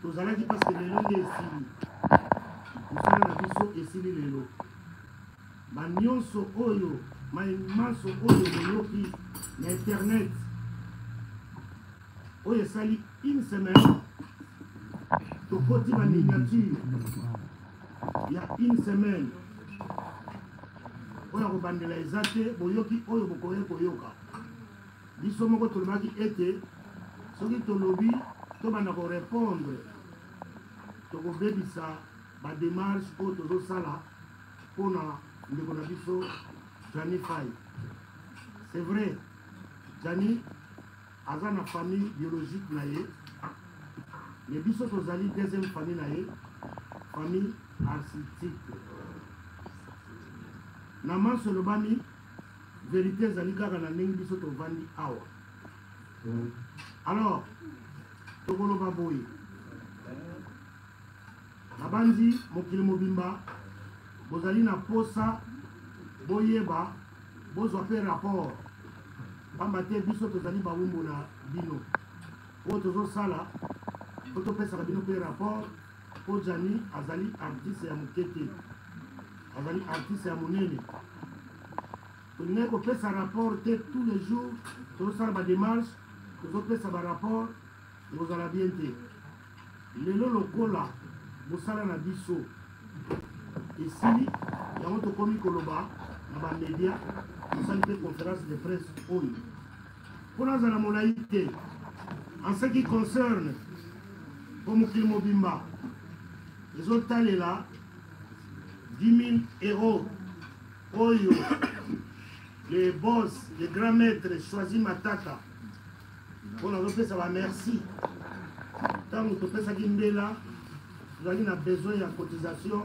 Tozalaki parce que lelo nde esili. Mosala na biso esili lelo. Ba nyonso oyo, mai manso oyo boyoki na internet oyo esali une semaine, tokoti ba miniature ya une semaine oyo ya kobandela eza te. Boyoki oyo bokoki koyoka. Biso moko tolobaki ete soki tolobi tobanda ko repondre, tokobebisa ba demarches oyo tozosala mpona ndeko na biso Gianni Faye. C'est vrai, Gianni aza na famille biologique na ye, mais biso tozali deuxième famille na ye, famille artistique. Na manso elobami, verite ezali kaka na ndenge biso tovandi awa. Alors tokoloba boye, nabanzi mokili mobimba bozali na posa boyeba, bozwa mpe rapport, pamba te biso tozali bawumbu na bino. Oyo tozosala po topesaka bino mpe rapport, po Gianni azali artiste ya moke te, azali artiste ya monene. Tolingaki kopesa rapport te tous les jours, tozosala ba démarche, tozopesa ba rapport, ekozala bien te. Lelo lokola mosala na biso esili, yango tokomi koloba na ba media, tosali mpe conférence de presse oyo mpo nazala molai te. En ce qui concerne mpo mokili mobimba ezotalela 10 000 euros oyo le boss, le grand maître Choisi Matata, mpo nazopesa ba merci. Ntango topesaki mbela, tozalaki na besoin ya cotisation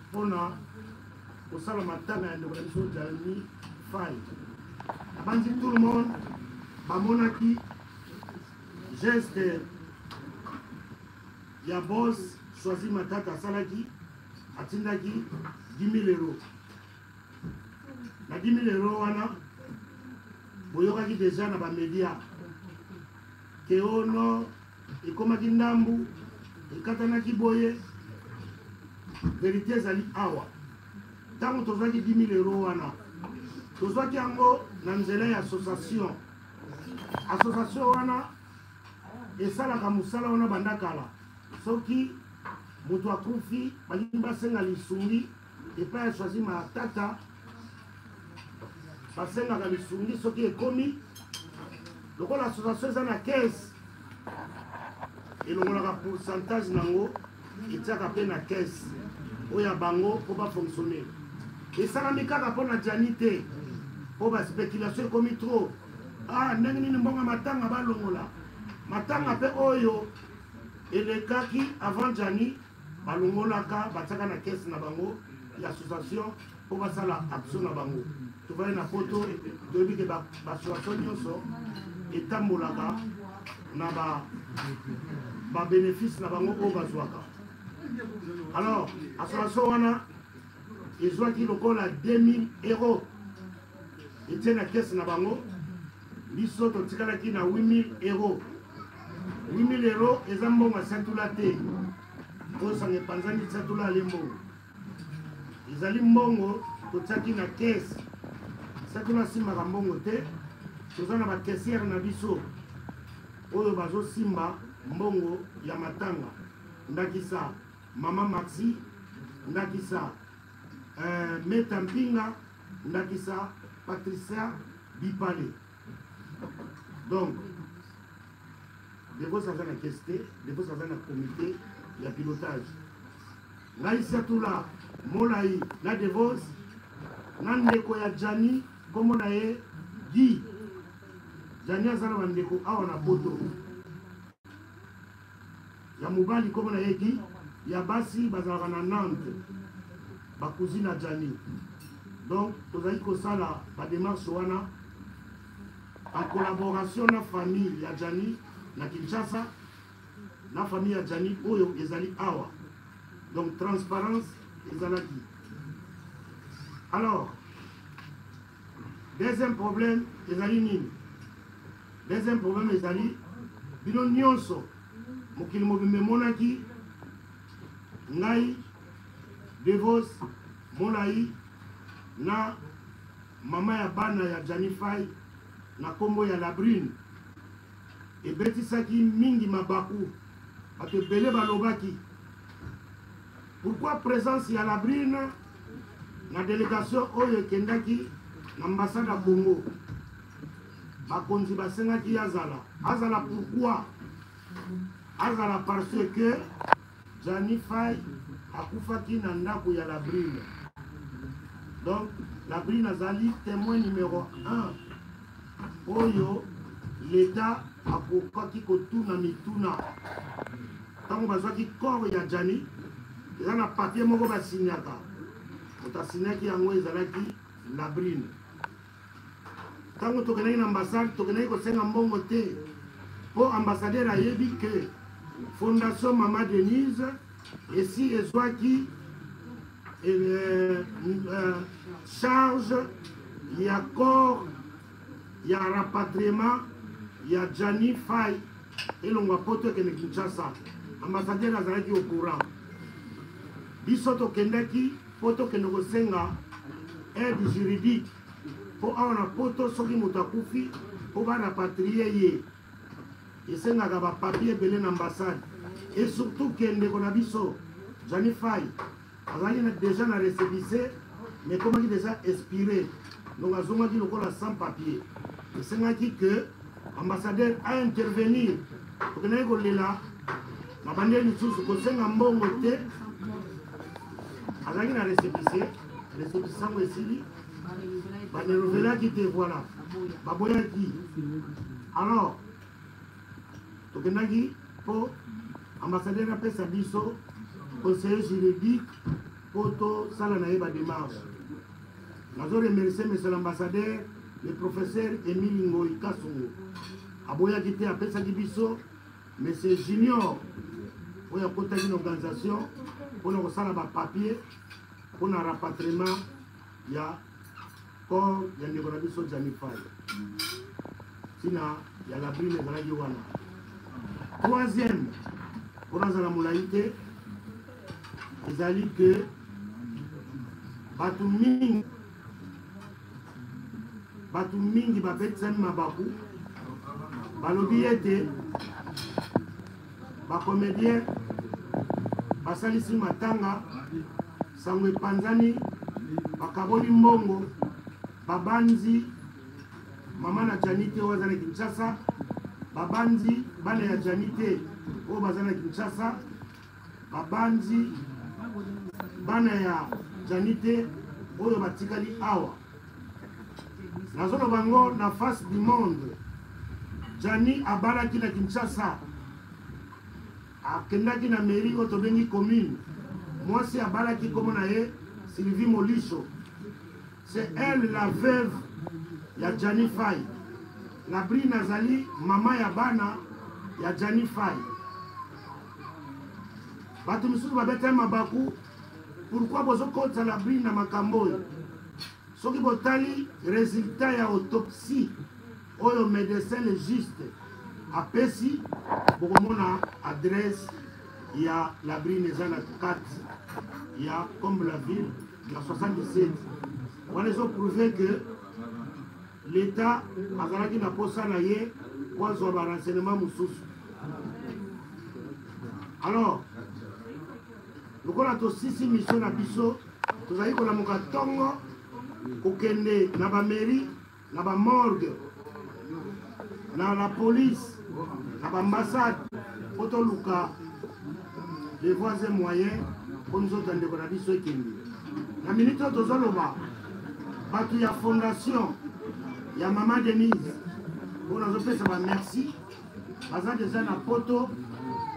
mpona kosala matanga ya ndeko na biso Gianni Faye. Nabanzi tout le monde bamonaki geste ya boss Choisi Matata asalaki, atindaki 10 000 euros. Na 10 000 euros wana boyokaki deja na bamedia ke ono ekomaki ndambu, ekatanaki boye. Verite ezali awa, ntango tozwaki 10 000 euros wana, tozwaki yango na nzela ya association. Association wana esalaka mosala wana banda kala. Soki moto akufi, balingi basenga lisungi epai ya Choisi Matata, basengaka lisungi. Soki ekomi lokola association eza na caisse, elongolaka pourcentage nango, etiaka mpe na caisse oyo ya bango mpo bafonctionne. Esalami kaka mpo na Gianni te, mpo baspéculation ekomi trop. Ah, ndenge nini mbongo matanga balongola matanga mpe oyo elekaki avant Gianni, balongolaka batiaka na caisse na bango ya association mpo basala action na bango. Tovandi na poto, toyebi ke baassociation nyonso etambolaka na babénéfice na bango oyo bazwaka. Alors association wana ezwaki lokola 2000 euros, etie na caisse na bango. Biso totikalaki na 8000 euros. 8000 euros eza mbongo ya Siatula te, osanga epanzani. Siatula ale mbongo ezali mbongo totiaki na caisse. Siatula asimbaka mbongo te, toza na bacaissière na biso oyo bazosimba mbongo ya matanga, ndakisa mama Maxi, ndakisa Meta Mpinga, ndakisa Patricia Bipale. Donc Devos aza na caisse te, Devos aza na comité ya pilotage. Ngai Siatula Molai na Devos na ndeko ya Gianni, nkombo na ye Guy. Gianni aza na bandeko awa na poto, ya mobali nkombo na ye Guy, ya basi bazalaka na Nantes, bacousine ya Gianni. Donc tozali kosala badémarche wana en collaboration na famille ya Gianni na Kinshasa, na famille ya Gianni oyo ezali awa. Donc transparence ezalaki. Alors deuxième problème ezali nini? Deuxième problème ezali, bino nyonso Mokili mobimba emonaki ngai Devos Molai na mama ya bana ya Gianni Fay na kombo ya Labrune ebetisaki mingi mabaku. Bato ebele balobaki pourquoi présence ya Labrune na délégation oyo ekendaki na ambassade ya Congo. Bakonzi basengaki azala azala. Pourquoi azala? Parce que Gianni Fay akufaki na ndako ya Labrune. Donc Labrune azali témoin numéro 1 oyo l'État akokaki kotuna mituna. Ntango bazwaki corps ya Gianni, eza na papier moko basignaka, moto asignaki yango ezalaki Labrune. Ntango tokendaki na ambassade, tokendaki kosenga mbongo te, mpo ambassadeur ayebi ke Fondation Mama Denise esi ezwaki charge ya corps ya rapatriement ya Gianni Fay elongwa Poto ekende Kinshasa. Ambassadeur azalaki au courant. Biso tokendaki mpo tokende kosenga aide juridique, mpo awa na Poto soki moto akufi, mpo barapatrie ye esengaka bapapier ebele na ambassade, et surtout ke ndeko na biso Gianni Fay azalaki déjà na récépissé, mais ekomaki déjà expiré, donc azongaki lokola sans papier. Esengaki ke ambassadeur aintervenir. Tokendaki kolela na bandeli lisusu kosenga mbongo te. Azalaki na récépissé, récépissé yango esili, barenouvelaki te, voilà, baboyaki. Alors tokendaki mpo ambassadeur apesa biso conseiller juridique mpo tosala na ye badémarche. Nazo remercier monsieur l'ambassadeur, le professeur Emile Ngoi Kasongo. Aboyaki te, apesaki biso monsieur Junior oyo akotaki na organisation mpona kosala bapapier mpona rapatriement ya corps ya ndeko na biso Gianni Fay. Ntina ya Labrine ezalaki wana. Troisième, mpona azala molai te, ezali ke bato mingi babetisami mabaku, balobi ete bacomédien basalisi matanga, sango epanzani, bakaboli mbongo, babanzi mama na Gianni te oyo aza na Kinshasa, babanzi bana ya Gianni te oyo baza na Kinshasa, babanzi bana ya Gianni te oyo batikali awa. Nazoloba yango na face du monde. Gianni abalaki na Kinshasa, akendaki na mairie oyo tobengi commune. Mwasi abalaki, nkombo na ye Sylvie Moliso. C'est elle la veuve ya Gianni Fay. Labrine azali mama ya bana ya Gianni Fay. Bato misusu babetaki mabaku: pourquoi bozokotisa Labrine na makambo oyo? Soki botali résultat ya autopsie oyo médecin légiste apesi, bokomona adresse ya Labrine eza na kati ya Combe la Ville na 77. Wana ezoprouve que l'État azalaki na posa na ye po azwa barenseignement mosusu. Alors lokola tosisi mission na biso, tozali kolamuka ntongo kokende na bamairie, na bamorgue, na la police, na baambassade, mpo toluka les voies et moyens mpo nzoto ya ndeko na biso ekende. Na minute oyo tozoloba, bato ya Fondation ya Mama Denise oyo nazopesa bamerci baza deja na Poto,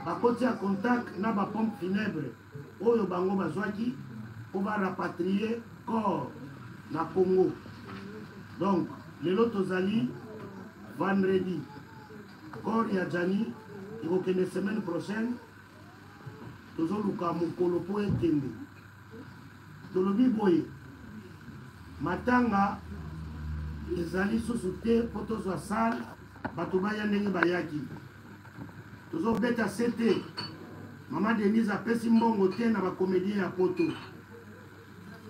bakoti ya contact na bapompe funèbre oyo bango bazwaki mpo barapatrie corps na Congo. Donc lelo tozali vendredi, corps ya Gianni ekokende semaine prochaine. Tozoluka mokolo mpo ekende. Tolobi boye, matanga ezali susu te mpo tozwa salle, bato baya ndenge bayaki. Tozobeta sete. Mama Denise apesi mbongo te na bacomédien ya poto.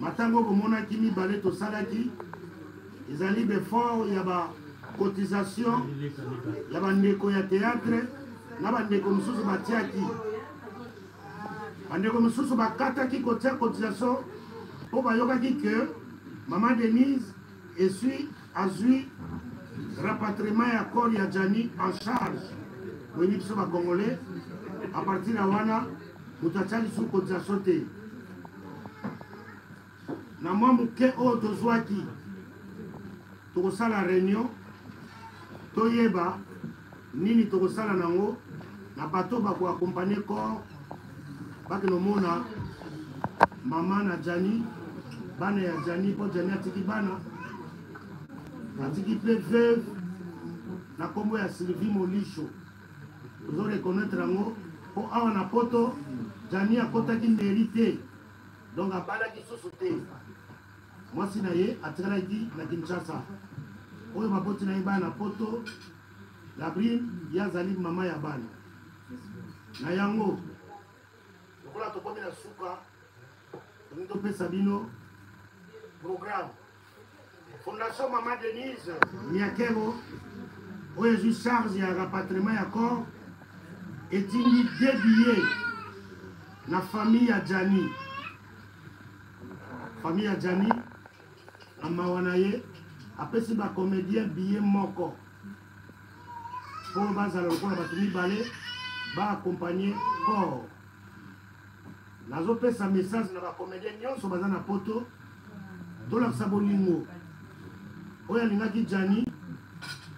Matanga oyo bomonaki mibale tosalaki ezali befort ya ba cotisation ya bandeko ya théâtre na bandeko mosusu batiaki. Bandeko mosusu bakataki kotia cotisation mpo bayokaki que Mama Denise esui azui rapatriement ya corps ya Gianni en charge. Boyebi biso ba Congolais, à partir ya wana moto atia lisusu cotisation te. Na mwa moke oyo tozwaki, tokosala réunion toyeba nini tokosala nango na bato bako accompagner corps bakende omona mama na Gianni, bana ya Gianni, mpo Gianni atiki bana, atiki mpe veuve na nkombo ya Sylvie Molisho. Tozo reconnaître yango mpo awa na poto Gianni akotaki mairie te, donc abalaki susu te. Mwasi na ye atikalaki na Kinshasa, oyo baboti na ye bana poto. Labrine ye azali mama ya bana. Na yango lokola tokomi na suka, tolingi topesa bino programme Fondation Mama Denise Niakero oyo ezwi charge ya rapatriement ya corps etindi deux billets na famille ya Gianni. Famille ya Gianni na mawa na ye apesi ba comédien billet moko mpo bazala lokola bato mibale ba accompagner corps. Nazopesa message na ba comédien nyonso baza na poto, tolakisa bolingo oyo alingaki Gianni,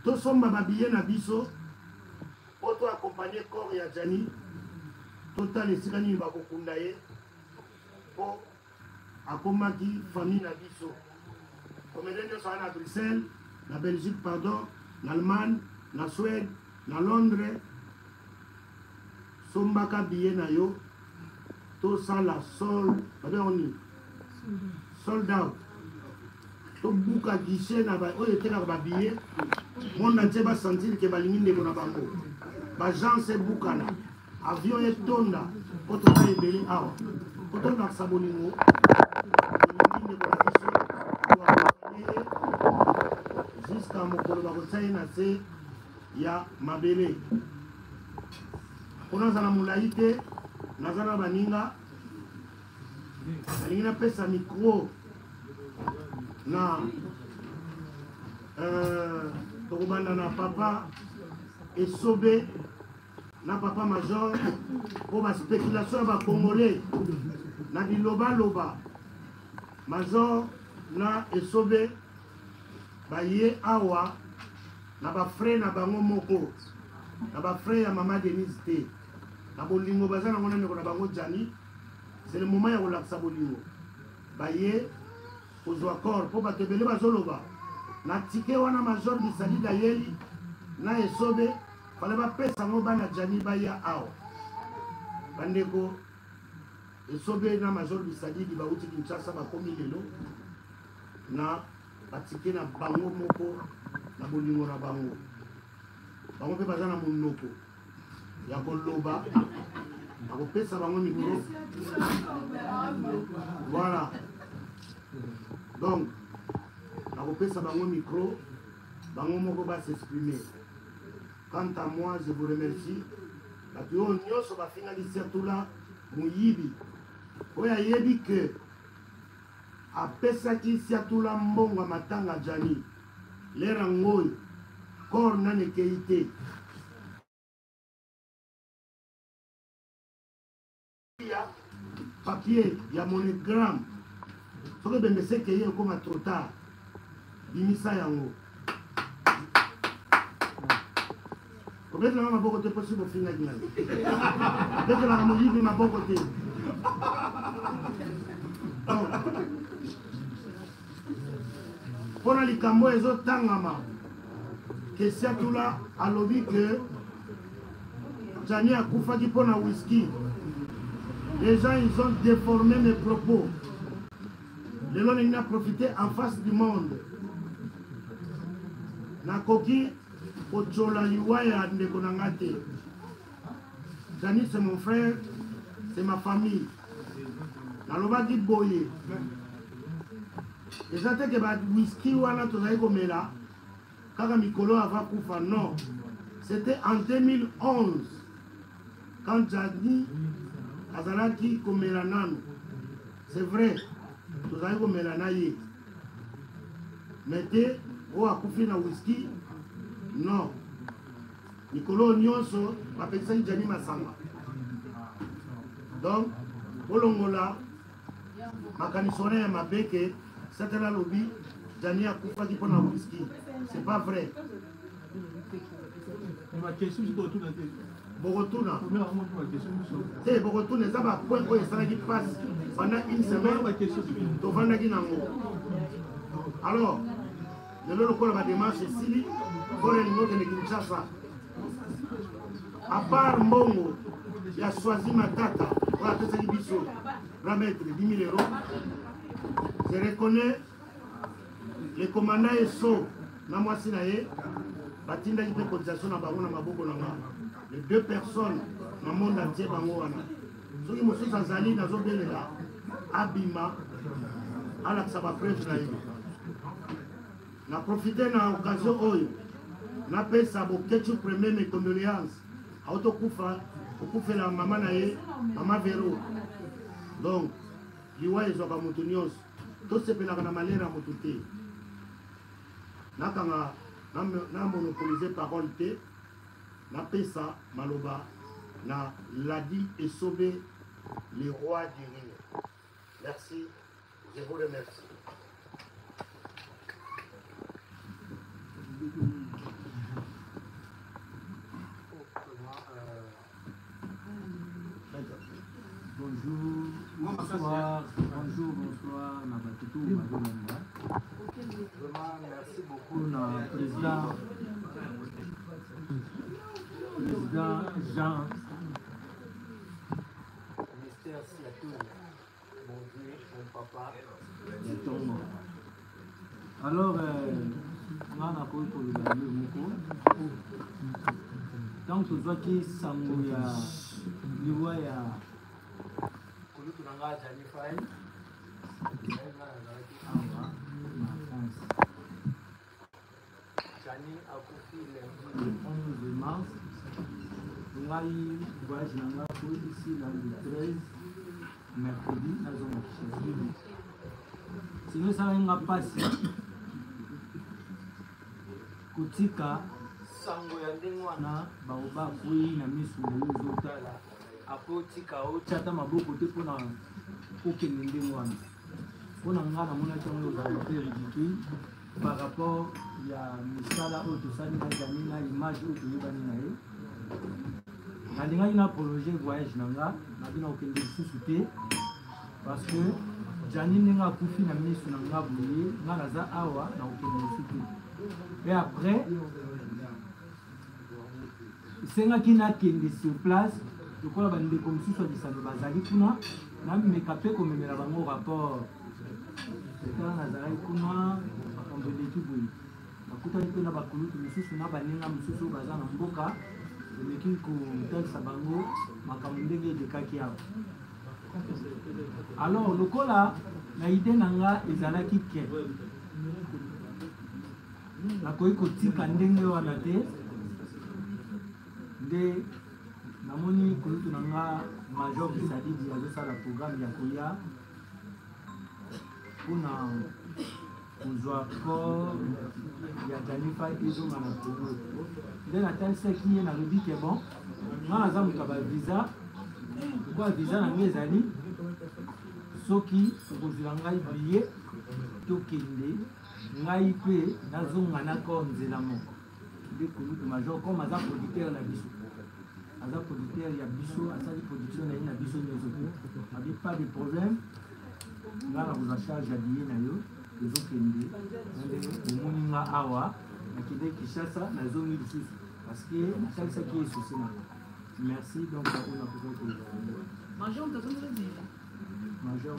tosomba ba billet na biso mpo to accompagner corps ya Gianni, totala esika nini bakokunda ye mpo akomaki famille na biso. Comédien nyonso aza na Bruxelles, na Belgique, pardon, na Allemagne, na Suède, na Londres, sombaka billet na yo, tosala sol, babenga nini? Sold out. Tobuka guichet na ba oyo etekaka ba billet, monde entier ba sentir ke balingi ndeko na bango. Ba agence ebukana, avion etonda, po toza ebele awa. Po tolakisa bolingo, tolingi ndeko na biso, toakompanye ye jusqu'à mokolo bakotia ye na se ya mabele. Mpo nazala molai te, naza na baninga, nalingi napesa micro na tokobanda na papa Esobe na papa Major mpo ba spéculation ya ba Congolais na bilobaloba. Major na Esobe baye awa na ba frais na bango moko, na ba frais ya mama Denise te, na bolingo baza nango na ndeko na bango Gianni. C'est le moment ya kolakisa bolingo, baye kozwa corps mpo bato ebele bazoloba na tike wana. Major Bisali Dayeli na Esobe fale bapesa yango bana Gianni baya awa. Bandeko Esobe na Major Bisadidi bauti Kinshasa, bakomi lelo na batike na bango moko na bolingo na bango. Bango mpe baza na monoko ya koloba, nakopesa bango micro. Voilà, donc nakopesa bango micro, bango moko ba s'exprimer. Quant à moi, je vous remercie. Bato oyo nyonso bafingaki Siatula moyibi, oyo ayebi ke apesaki Siatula mbongo ya matanga Gianni, lera ngoyo corps nani ekei te. Ya papier ya monogramme, soki ebembe se ekei ekoma trop tard, bimisa yango. Obetelaka maboko te mpo si bofingaki ngai, obetelaka moyibi maboko te. Mpo na likambo ezotangama ke Siatula alobi ke Gianni akufaki mpo na whisky, les gens ils ont déformé mes propos. Lelo nalingi na profiter en face du monde, nakoki kotyola liwa ya ndeko na nga te. Jani c'est mon frère, c'est ma famille. Nalobaki boye eza te ke ba whisky wana tozali komela kaka mikolo avant kufa non c'était en 2011 quand Jani azalaki komela nanu c'est vrai tozali komela na ye mais te oyo akufi na whisky non mikolo oyo nyonso bapekisaki Jani masanga donc bolongola makanisi wana ya mabe ke satana alobi Jani akufaki mpo na whisky c'est pas vrai bokotuna te bokotuna eza bapoint oyo esalaki mpasi pendant une semaine tovandaki nango alors lelo lokola bademarche esili kore elingi okende kinshasa à part mbongo ya swazi matata oyo apesaki biso grand maître 10 000 euros je reconnais le commandant eso na mwasi na ye batindaki mpe cotisation na bango na maboko na nga les deux personnes na monde entier bango wana soki mosusu azali nazobelela abima alakisa bapreuve na ye na profite na occasion oyo napesa boketshu premier mes condoléances autokufa kokufela mama na ye mama vero donc liwa ezwaka moto nyonso tosepelaka na malere ya moto te nakanga na monopolise parole te napesa maloba na ladi esobe le roi du rire merci je vous remercie. Bonjour, bonsoir, bonjour, bonsoir, na bato tout bazolanda. Vraiment, merci beaucoup na président, président Jean Mister Siatoul, mon vieux, mon papa, ya tongo. Alors, euh, nga nakoki koloba yo moko ntango tozwaki sango ya liwa ya kulutu na nga Jani Fai, nga nazalaki awa na France. Jani akufi lundi le 11 mars. Ngai voyage na nga po esila le 13 mercredi nazonga Kinshasa. Sino esalaki nga mpasi kotika sango ya ndenge wana baoba akwei na misu na yo ozotala apres otika otya ata maboko te mpona okende ndenge wana mpo na ngai namonaki yango ozala mpe ridicule par rapport ya misala oyo tosali na Jani na image oyo toyebani na ye nalingaki na prolonger voyage na nga nabi na kokende lisusu te parce que Jani ndenge akufi na misu na nga boye nga naza awa na kokende lisusu te et après esengaki nakende sur place lokola bandeko mosusu ya lisano bazali kuna nameka mpe komemela bango rapport tala nazalaki kuna makambo eleki boye nakutani mpe na bakulutu mosusu na baninga mosusu oyo baza na mboka eleki kotalisa bango makambo ndenge elekaki awa alors lokola na ide na nga ezalaki ke nakoki kotika ndenge wana te nde namoni kulutu na nga major bisadidi azosala programme ya koya mpona kozwa corps ya Danifa ezonga na Congo. Nde natalisaki ye nalobi ke bon, nga naza moto ya bavisa, lokola visa na ngai ezali soki okozwela ngai billet tokende ngai mpe nazonga na corps nzela moko. Nde kulutu major comme aza producteur na biso aza producteur ya biso asali production na ye na biso nyonso abi pas de problème nga nakozwa charge ya billet na yo tozokende na ndenge omoni nga awa nakende kinshasa nazongi lisusu parce que natalisaki ye souci na nga merci donc oyo nakoki koloba yango Major, major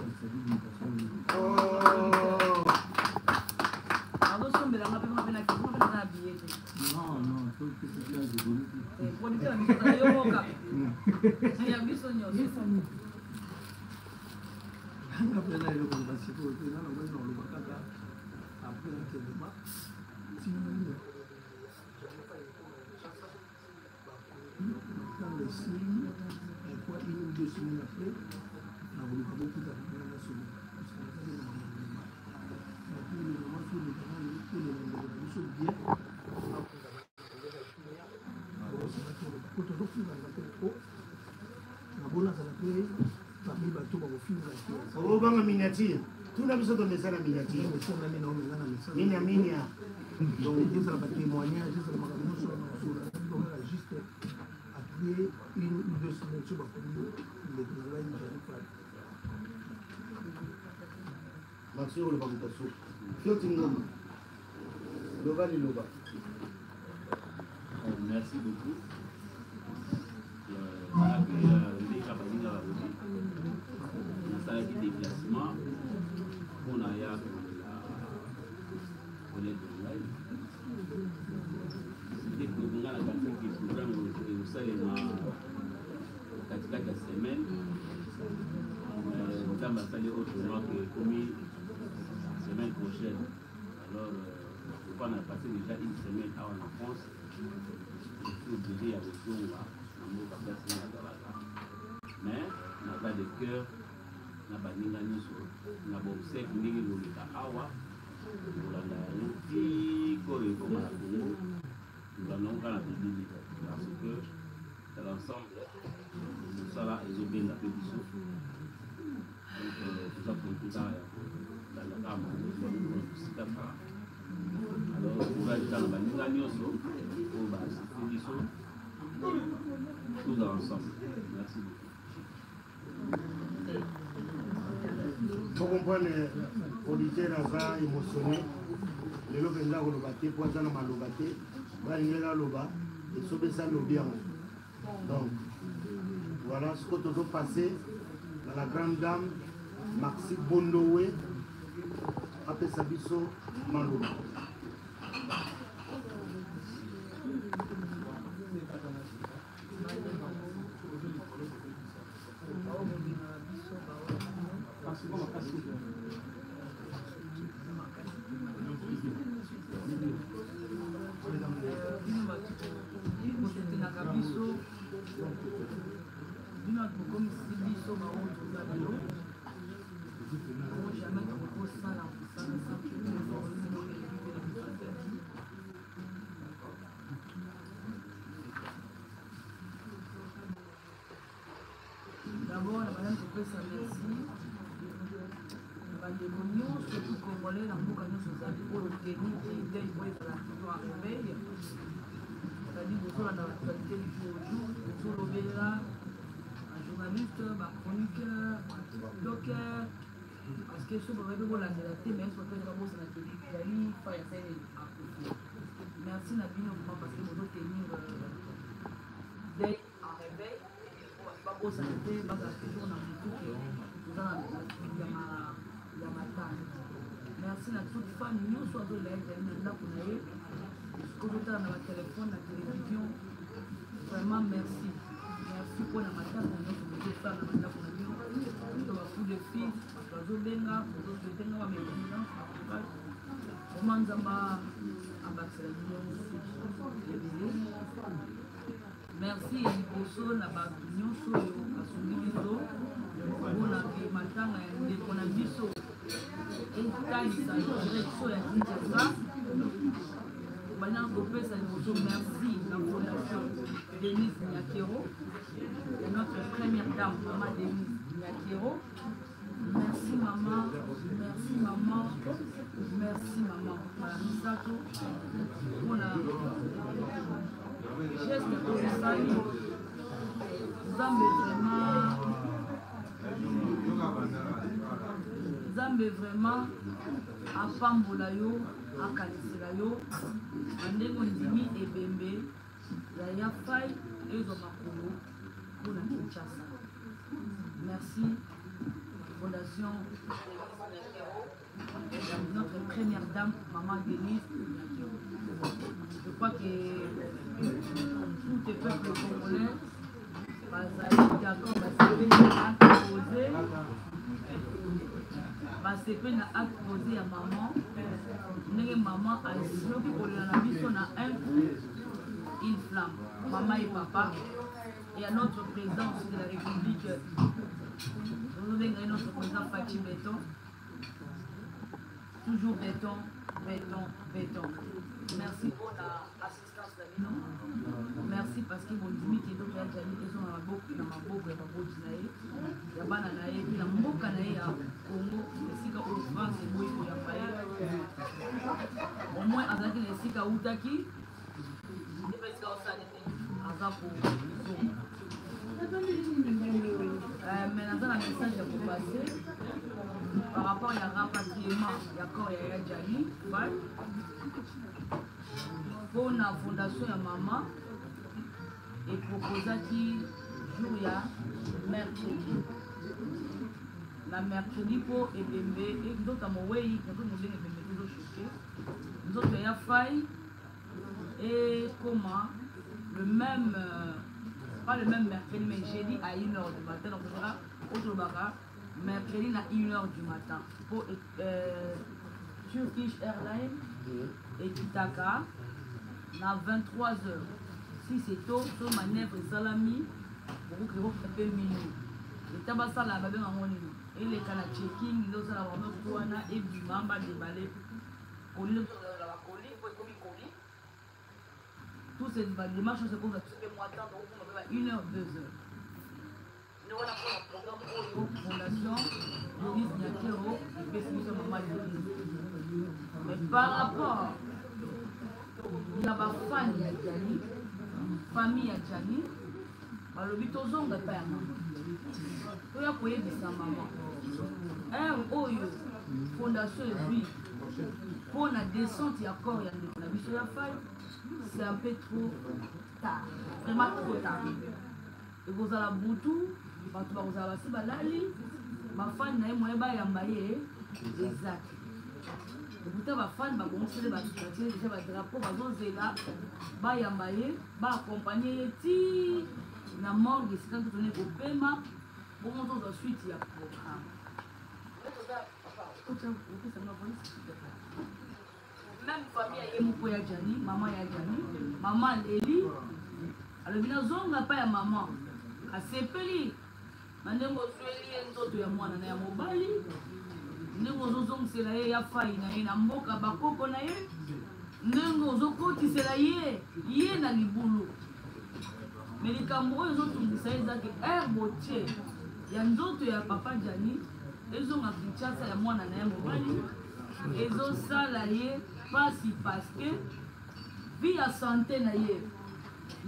azosombela nga mpe nga mpe na billet te non non producteur na biso yo moka Ya biso nyonso. Nga mpe na eloko loba sikoyo te, nga nakoki na koloba kaka après nakende ma ntango esili quoi, une ou deux semaines après nakoluka bokutana nga nasolola, parce que nazali na makambo na pour le moment. Toleka nanu, tolela ndeko na biso bien, po tozofingana mpe trop. Nabona azala mpe parmi bato bakofinga te. Obanga miniature, tuna biso tomesana miniature. Mesana na omenga na mesana. Minia minia. Donc ezala batémoignage, ezala makambo nyonso wana kosola kaka juste après une ou deux semaines so bakomi ndeko na ngai Jani Fai. Maxi oloba moto asuka Fioti Ngoma, loba liloba. Merci beaucoup. Ndeka baninga balobi, nasalaki déplacement mpona ya kolela collègue na ngai. Ndeko nga na kanisaki programme ekosalema katikati ya semaine. Nzambe asali autrement que ekomi semaine prochaine. Alors pourquoi na passé déjà une semaine awa na France, je suis obligé ya kozonga na mboka place nga nazalaka, mais naza de cœur na baninga nyonso na baobsèques. Ndenge koleka awa, kolanda yango ti koro ekoma na Congo, kolanda yango kaka na bilili, parce que dans l'ensemble mosala ezobenga mpe biso. Donc toza kontuka ya kolanda kaka mosika. Alors courage kaka na baninga nyonso oyo baassiste biso, tozala ensemble. Merci beaucoup. Faut comprendre, auditeur aza émotionné lelo mpenza, koloba te po aza na maloba te. Balingeli aloba esobesa, alobi yango. Donc voilà ce que tozopasse na la grande dame Maxi Bondowe, apesa biso maloba. Baobengaka biso baoyo bino bato bosutenaka biso, bino bato bokomisi biso baoyo toza lelo. Jamais tokosala mosala sans que na biso te. D'abord na bandani kopesa merci na bandeko nyonso tout congolais na mboka nyonso ozali, oyo teni deuil oyo ezala toujours en réveil, c'est-à-dire bozolanda l'actualité du jour au jour, bozolobela bajournaliste, bachroniqueur, batiktokeur, parce que so bayebi bolandela te, mais so mpe babosana ke ezali fa ya sene akufi. Merci na bino vraiment, parce que bozotenir deuil en réveil, babosana te, bazala toujours na motu ke toza ya matanga. Merci na toute femme nyonso azolela ezali na ndako na ye, kozotala na batelefone, na télévision. Vraiment merci, merci mpona matanga nyonso bozosala na bandako na bino, to bacoup de fil, bato bazobenga, bozosouhaiter nga baméconnaissance, bacourage. Vraiment Nzambe abakisela bino ebele. Merci ya liboso na bato nyonso oyo basungi biso mpona ke matanga ya ndeko na biso etalisa direction ya Kinshasa. Bana kopesa liboso merci na fondation Denise Nyakero ya notre première dame, mama Denise Nyakero. Merci mama, merci mama, merci mama mbala misato mpona geste oyo osali. Nzambe vraiment, Nzambe vraiment apambola yo, akanisela yo na ndenge ondimi ebembe ya ya Fai ezwa makolo mpona Kinshasa. Merci fondation notre première dame, maman Denise. Je crois que tout le peuple congolais Bazali d'accord, basepeli na acte posé, basepeli na acte posé ya maman, ndenge maman azoki kolela na biso na un coup une flamme, maman et papa. Et à notre président aussi de la République, tozobenga notre président Fatshi Béton, toujours béton, béton, béton. Merci pour la assistance na bino, merci parce que bondimi ke eloko ya Djany ezonga na maboko, na maboko ya baboti na ye, ya bana na ye, mpe na mboka na ye ya Congo, esika oyo France eboyi koyamba ye. Au moins azalaki na esika awutaki, nde mpe esika osala nini aza kozonga. Mais naza na message ya kopase par rapport ya rapatriement ya corps ya ya Djany Fay mpo na fondation ya mama eproposaki jour ya mercredi, na mercredi mpo ebembe nzoto ya mowei, nazo mobenga ebembe te, ezochoke nzoto ya Fay ekoma le même pas le même mercredi mais jeudi à 1h du matin. Donc ce sera otolobaka mercredi na 1h du matin po Turkish Airlines ekitaka na 23h. Si c'est tôt, so manœuvre esalami, bokoki kokita mpe minuit, eta basala babenga yango nini, eleka na checking, nde osala bango to wana ebima badebale koli, nde tozala bakoli po ekomi koli. Tous ces badémarches nyonso ekozwa biso mpe mwa temps, tokokoma mpe ba 1 heure, 2 heures. Nde wana mpona programme oyo fondation Denise Nyakeru epesi biso, mama Denise. Mais par rapport ya bafani ya Djany, famille ya Djany balobi tozonga epai ya mama, toya koyebisa mama heure oyo fondation ezwi mpo na descente ya corps ya ndeko na biso ya Fay, c'est un peu trop tard, vraiment trop tard. Ekozala butu, bato bakozala basi balali, bafani na ye moye bayamba ye eza te. Ekuta bafani babongiseli, batie deja badrapeau, bazozela bayamba ye, baakompagne ye ti na morgue esika ntoto ne kopema, bongo tozwa suite ya programme. Même famille ya ye moko ya Djany, mama ya Djany, mama aleli, alobi nazonga epai ya mama, asepeli na ndenge ozweli ye nzoto ya mwana na ya mobali, ndenge ozozongisela ye ya fai na ye na mboka bakoko na ye, ndenge ozokotisela ye ye na libulu. Me likambo oyo ezotungisa ye ezaki aire botie ya nzoto ya papa Djany ezonga Kinshasa ya mwana na ye mobali, ezosala ye pasi parce que vie ya santé na ye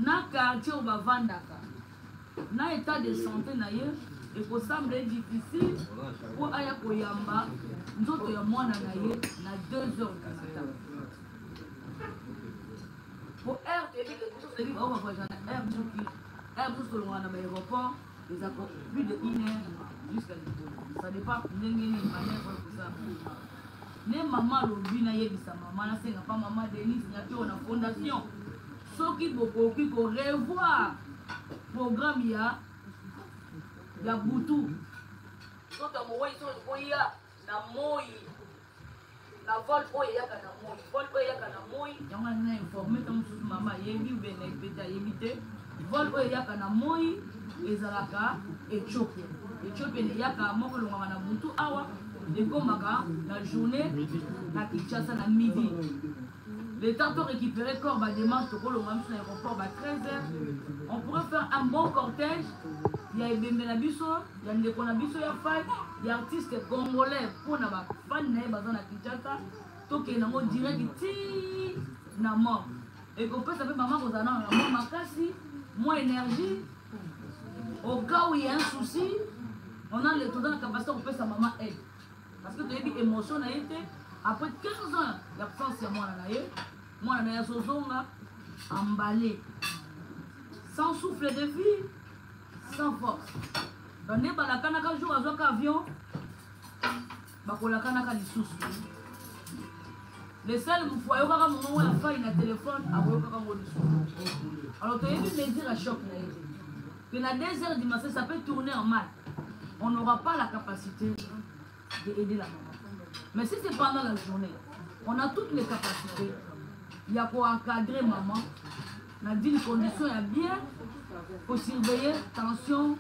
na quartier oyo bavandaka na état de santé na ye ekosemble difficile mpo aya koyamba nzoto ya mwana na ye na 2 heures du matin. Po heure toyebi ke biso toyebi bao bavoyage na heure soki heure mosusu tolongaka na baéroport eza ko plus de une heure jusqu'à likolo, ça dépend ndenge nini manœuvre oyo kosala. Nde mama alobi nayebisa mama, nasenga pa mama Denise Nyakeru na fondation soki bokoki ko revoir programme ya butu, nzoto ya mowei soki ekoya na moi na vol oyo eyaka na moi, vol oyo eyaka na moi yango wana na informe ntango mosusu mama ayebi ube na epete ayebi te. Vol oyo eyaka na moi ezalaka Ethiopia. Ethiopia eyaka moko elongwaka na butu awa, ekomaka na journée na Kinshasa na midi. Le temps de récupérer corps, ba démarche, tokolonga biso na aéroport ba 13 heures, on pourrait faire un bon cortège ya ebembe na biso, ya ndeko na biso ya Fay, ya artiste congolais, mpona bafani na ye baza na Kinshasa. Tokende yango direct ti na mort, ekopesa mpe mama kozala nano na mwa makasi, mwa énergie au cas où il y a un souci. On a le toza na capacité kopesa mama aide parce que toyebi émotion na ye te après 15 ans ya absence ya mwana na ye. Mwana na ye azozonga emballé, sans souffle de vie, sans force. Donc nde balakanaka jour azwaka avion, bakolakanaka lisusu. Le seul mofu ayokaka mongongo ya Fai na telefone, akoyokaka ngo lisusu. Alors toyebi mesure ya choc na ye te. Que na 2 heures du matin, ça peut tourner en mal. On n'aura pas la capacité d'aider la maman. Mais si c'est pendant la journée, on a toutes les capacités. Il y a quoi encadrer maman. Na d'une condition ya bien kosurveiller tension,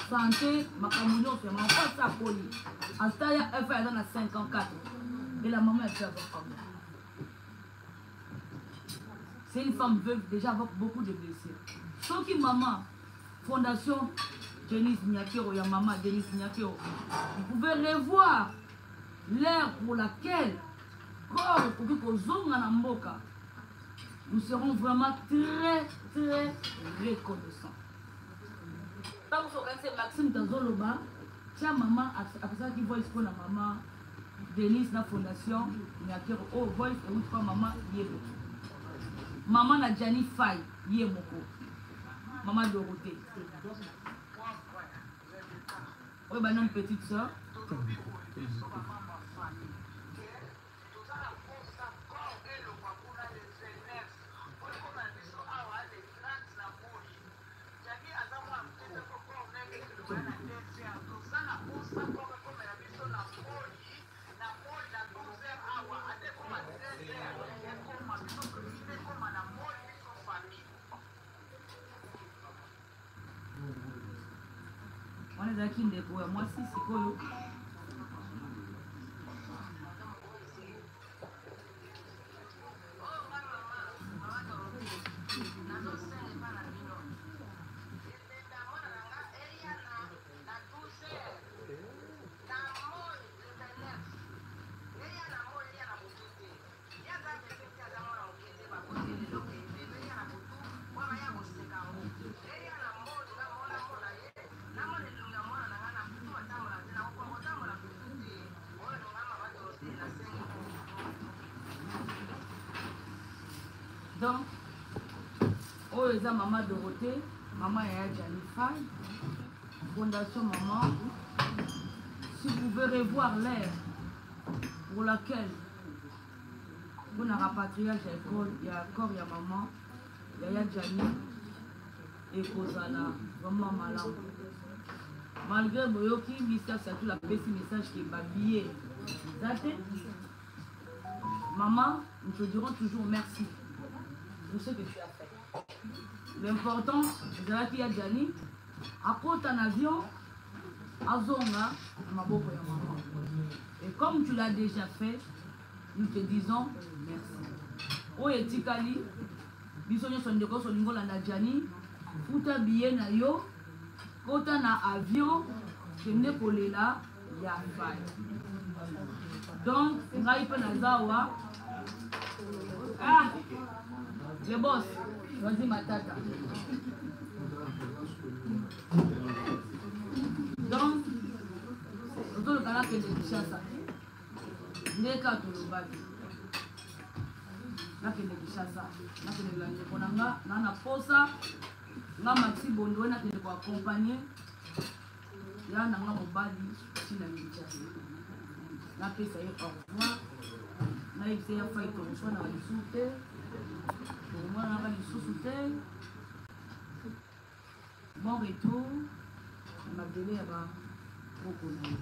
santé, makambo nyonso ya mama mpo asa akoli ata ya f aza na 54 et la maman elle peut avoir pardon. C'est une femme veuve déjà avec beaucoup de blessures. Soki maman fondation Denise Nyakero ya maman Denise Nyakero, vous pouvez revoir l'heure pour laquelle corps ekoki kozonga na mboka, nous serons vraiment très très reconnaissants. Ntango soki okanisi Maxime tazoloba tia mama apesaki voice mpo na mama Denise na fondation Nyakero oyo oh, voice euti mpa mama ye moko, mama na Gianni Fay ye moko, mama Dorothée oyo banani petite sœur. Wana ezalaki ndeko ya mwasi sikoyo. Donc oyo eza mama Dorothée, mama ya Jani Fay, fondation maman. Si vous pouvez revoir l'heure pour laquelle mpona rapatriage ya école ya corps ya maman yaya Jani, ekozala vraiment malamu. Malgré boyoki Mr Satul apesi message ke babillet eza te. Maman, nous te dirons toujours merci pour ce que tu as fait. L'important ezalaki ya Jani akota na avion, azonga na maboko ya maman. Et comme tu l'as déjà fait, nous te disons merci. Oyo etikali biso nyonso, ndeko nyonso olingi olanda Jani, futa billet na yo, kota na avion, kende kolela ya Fay. Donc ngai mpe naza awa. Ah, le boss Lozi Matata. Donc tozoluka nakende Kinshasa nde kaka tolobaki nakende Kinshasa, nakende ndeko na nga na posa nga Maxi Bondowe, nakende koaccompagne ya na nga mobali ntina Kinshasa, napesa ye au revoir, nayebisa ye afai tokoswanaka lisusu te, tokomonanaka lisusu te. Bon retour na mabele ya bakoko na yo.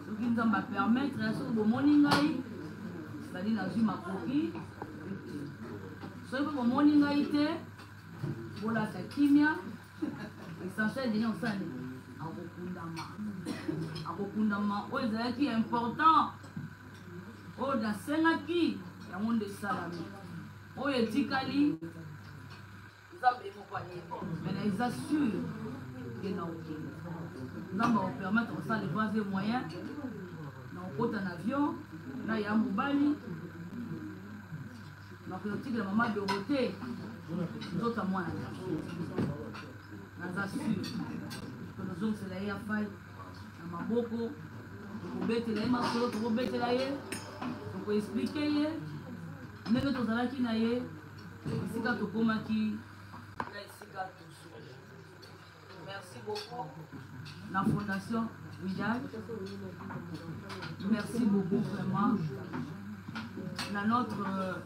Soki Nzambe apermettre, soki bomoni ngai, ezali nazwi makoki. Soki mpe bomoni ngai te, bolata kimia. Essentiel deja osala nini, akokundama, akokundama. Oyo ezalaki important, oyo nasengaki, yango nde esalami. Oyo etikali, Nzambe moko ayebi, mais na eza sûr ke na okende, Nzambe akopermettre kosala les voies et moyens na kokota na avion na ya mobali, nakoyotikela mama Dorothée nzoto ya mwana. Naza sûr tozongisela ye afai na maboko, tokobetela ye masolo, tokobetela ye, tokoexplike ye ndenge tozalaki na ye, esika tokomaki na esika tosuki. Merci beaucoup na fondation Widal, merci beaucoup vraiment na notre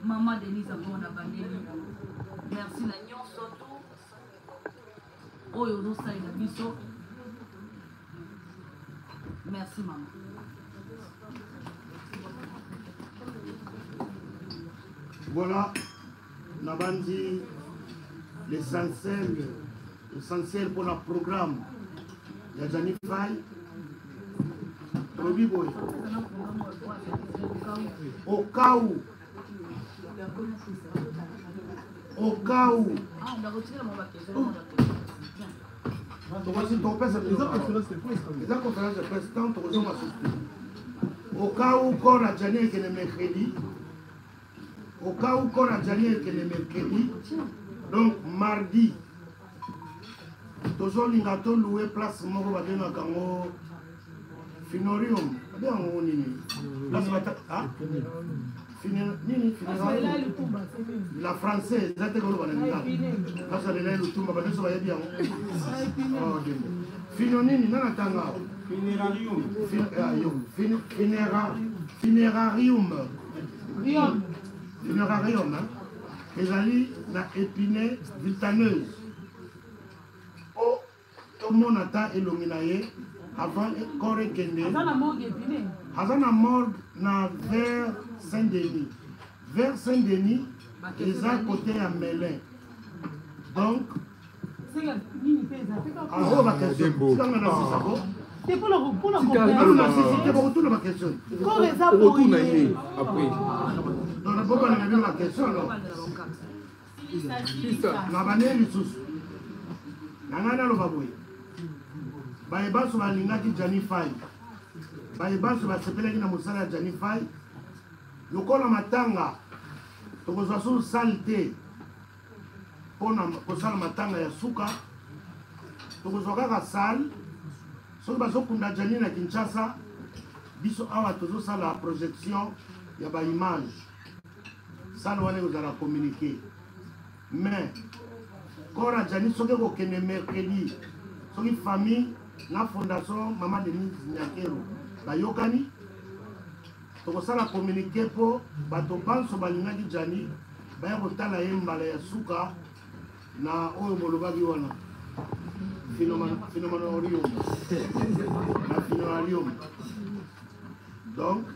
Mama Denise encore na bandeli. Merci na nyonso tout oyo ozosalela biso. Merci mama. Voilà, nabandi l'essentiel, l'essentiel pour le programme ya Gianni Fay. Tolobi boye au cas où au cas où tokosi tokopesa eza conférence de presse tant tokozonga susu au cas où corps ya Gianni ekende mercredi au cas où corps ya Gianni ekende mercredi donc mardi tozolinga toloue place moko babengaka yango finorium babengaka yango nini place bata ah? nini la français eza te koloba na lingala place alelai lutumba bato nyonso bayebi yango oh, fino nini nana tanga funerarium funerarium ezali na epine vitaneuse po tomona ata elongi na ye avant corps ekende. Aza na morgue na vers Saint Denis. Vers Saint Denis eza côté ya Melun. Donc oyo baquestion tikanga na sisa ko te mpona mpona nanu na sisi te bakotuna baquestion corps eza okotuna ye après donc bobana na bino baquestion alors na bandeli lisusu na ngai naloba boye baye banso balingaki Gianni Fay baye banso basepelaki na mosala ya Gianni Fay lokola matanga tokozwa susu sale te mpo na kosala matanga ya suka tokozwa kaka sale soki bazokunda Gianni na Kinshasa biso awa tozosala projection ya baimage sale wana ekozala communiqué mais corps ya Gianni soki ekokende mercredi soki famille na fondation mama Denise Nyakeru bayokani tokosala communiqué mpo bato banso balingaki Gianni baya kotala ye mbala ya suka na oyo bolobaki wana phenomenorium na funerarium donc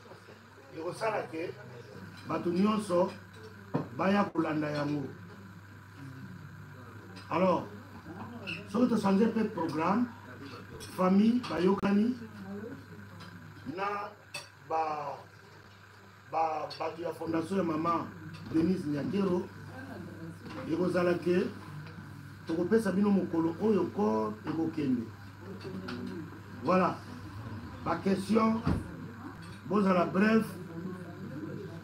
ekosala ke bato nyonso baya kolanda yango alors soki tochange mpe programme famille bayokani na ba ba bato ya fondation ya mama Denise Nyakero ekozala ke tokopesa bino mokolo oyo corps ekokende voilà baquestion bozala bref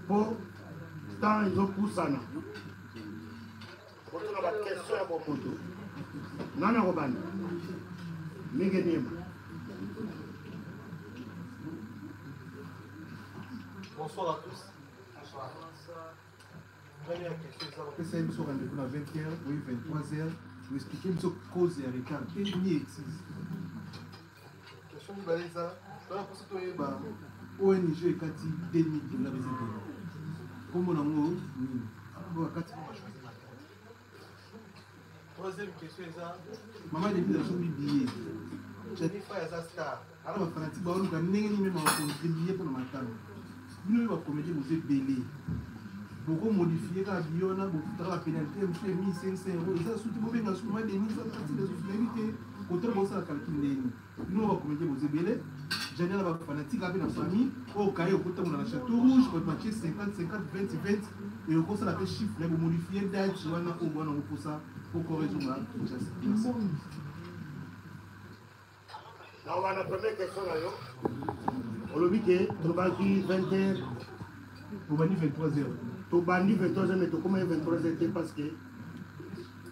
mpo temps ezopusana kotuna baquestion ya bomoto nani akobanda mingi niema. Bonsoir à tous. Bonsoir. Première question, eza bapesa ye biso rendez-vous na 20 heures, oui 23 heures, oexplike biso cause ya retard te ni excuse. Question mibale eza tona mposa toyeba ONG ekati 2000 dollars eza ebele nkombo nango nini oyo akati mpo bachoisir matata. Troisième question eza mama Denise asombi billet, Gianni Fay aza star, ala bafanatike baoluka ndenge nini meme bakontribue mpona matanga. Bino mpe bacomédien boza ebele, bokomodifie kaka billet wana, bofutaka bapenalité mosusu ya 1500 euro eza suti bobenga su mama Denise akati lisusu nayebi te kotala bosala calcul ndenge bino bacomédien boza ebele. Gianni na bafanatike ape na famille oyo kaye okotambola na Château Rouge bato batie 50 50 20 20 e okosala mpe chiffre bomodifie date wana oyo bwana okoposa po corps ezonga Kinshasa. Merci. Na wana première question na yo olobi ke tolobaki 20 heures tobandi 23 heures tobandi 23 heures mais tokomaki 23 heures te parce que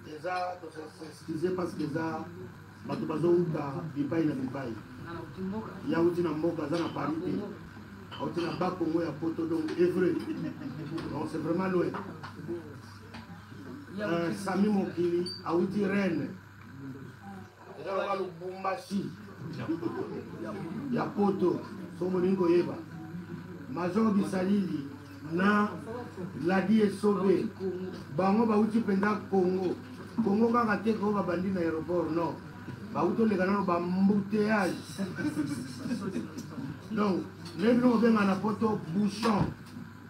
eza toexcuse parce que eza bato bazowuta bipai na bipai ye awuti na mboka aza na Paris te awuti na bas Congo ya poto donc Évreux donc c'est vraiment loin. Sami Mokili awuti Rennes eza lokola Lubumbashi ya poto soki bolingi koyeba. Major Bisalili Na Ladi Esobe, bango bauti mpenza Congo. Congo kaka te ko babandi na aéroport, non, bauti oleka nano ba embouteillage. Donc ndenge bino kobenga na poto bouchon,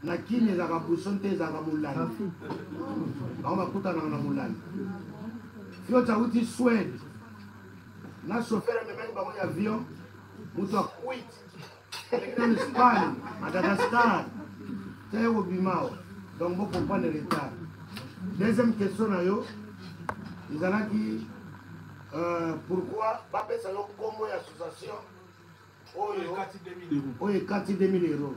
na kini ezalaka bouchon te, ezalaka molandi. Bango bakutanaka na molandi. Fioti auti Suède na chauffeur amemaki bango ya avion, moto akwiti na Espagne, Madagascar, te kobima awa. Donc bocomprendre retard. Deuxième question na yo ezalaki pourquoi bapesa yo nkombo ya association oyo oyo ekati 2000 euros?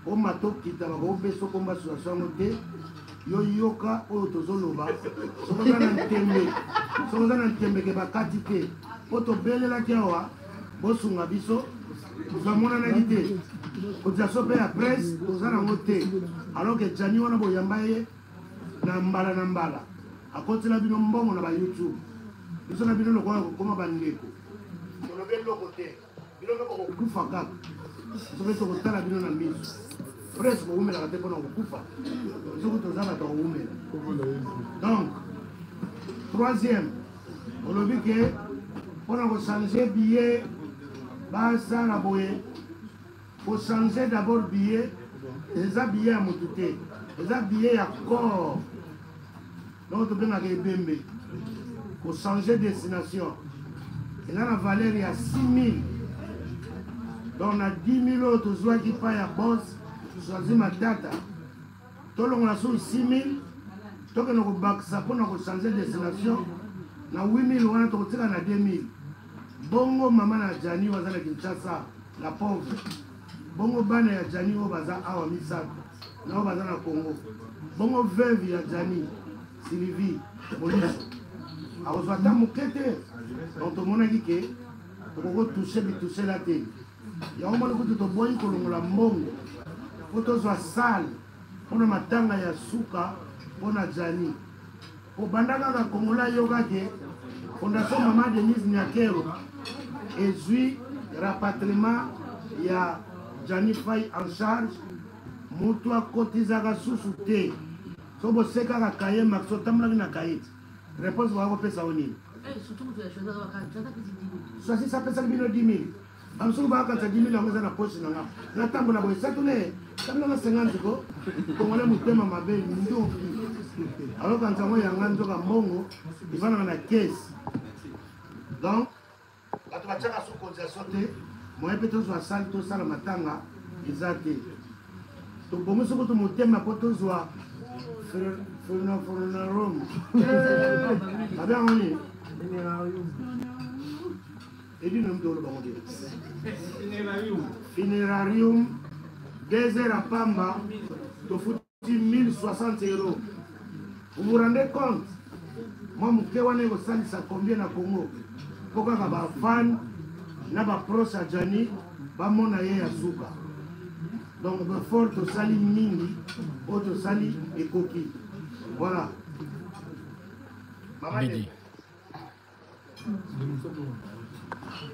Oma tokita, bakopesa nkombo association yango te. Yo yoka oyo tozoloba. Soki oza na ntembe, soki oza na ntembe ke bakati te, mpo tobelelaki awa bosunga biso, tomonanaki te. Cotisation mpe ya presse toza nango te, alors que Jani wana boyamba ye na mbala na mbala, akotela bino mbongo na bayoutube. Biso na bino lokola kokoma bandeko, tolobi eloko te. Bino mpe bokokufa kaka, biso mpe tokotala bino na miso. Presse bowumelaka te mpona kokufa, soki toza bato akowumela. Donc troisième, olobi ke mpona kochange billet basala boye. Kochange d'abord billet, eza billet ya motu te, eza billet ya corps, donc tobengaka ebembe. Kochange destination eza na valeur ya 6000. Donc na 10 000 oyo tozwaki pa ya bos Choisi Matata, tolongola soki 6000, tokende kobakisa mpona kochange destination na 8000 wana, tokotika na 2000. Bongo mama na Jani oyo aza na Kinshasa, la pauvre? Bongo bana ya Jani oyo baza awa misato na oyo baza na Congo? Bongo veuve ya Jani, Sylvie Moliso, akozwa ata moke te? Donc tomonaki ke tokoko touche bitusela te. Yango moni kutu toboyi kolongola mbongo mpo tozwa salle mpona matanga ya suka mpona Jani. Kobanda kaka Kongola ayoka ke Fondation Mama Denise Nyakero ezwi rapatriement ya Jani Fai en charge, moto akotizaka susu te. So bosekaka kaye max, otambolaki na kaye ti réponse baka kopesa yo nini? Swasisi apesaki bino 10 000, bamosusu bakatisa 10 000, yango eza na poche na nga. Natambola boye satune tambolanga 50 ko kongole motema mabe ndoki, azokanisa yango yanga, nzoka mbongo evandaka na caisse. Donc bato batiaka su cotisation te, moyen mpe tozwa salle tosala matanga eza te. Tobongisi kutu motema mpo tozwa funerum, babengango nini? Edino moto oloba ngo te, funerarium. 2 heures ya pamba tofuti 1060 euros. Vous vous rendez compte, mwa moke wana ekosalisa combien na Congo, mpo kaka bafan na baproche ya Jani bamona ye ya suka? Donc befort tosali mingi, oyo tosali ekoki. Voilà, mama. Midi.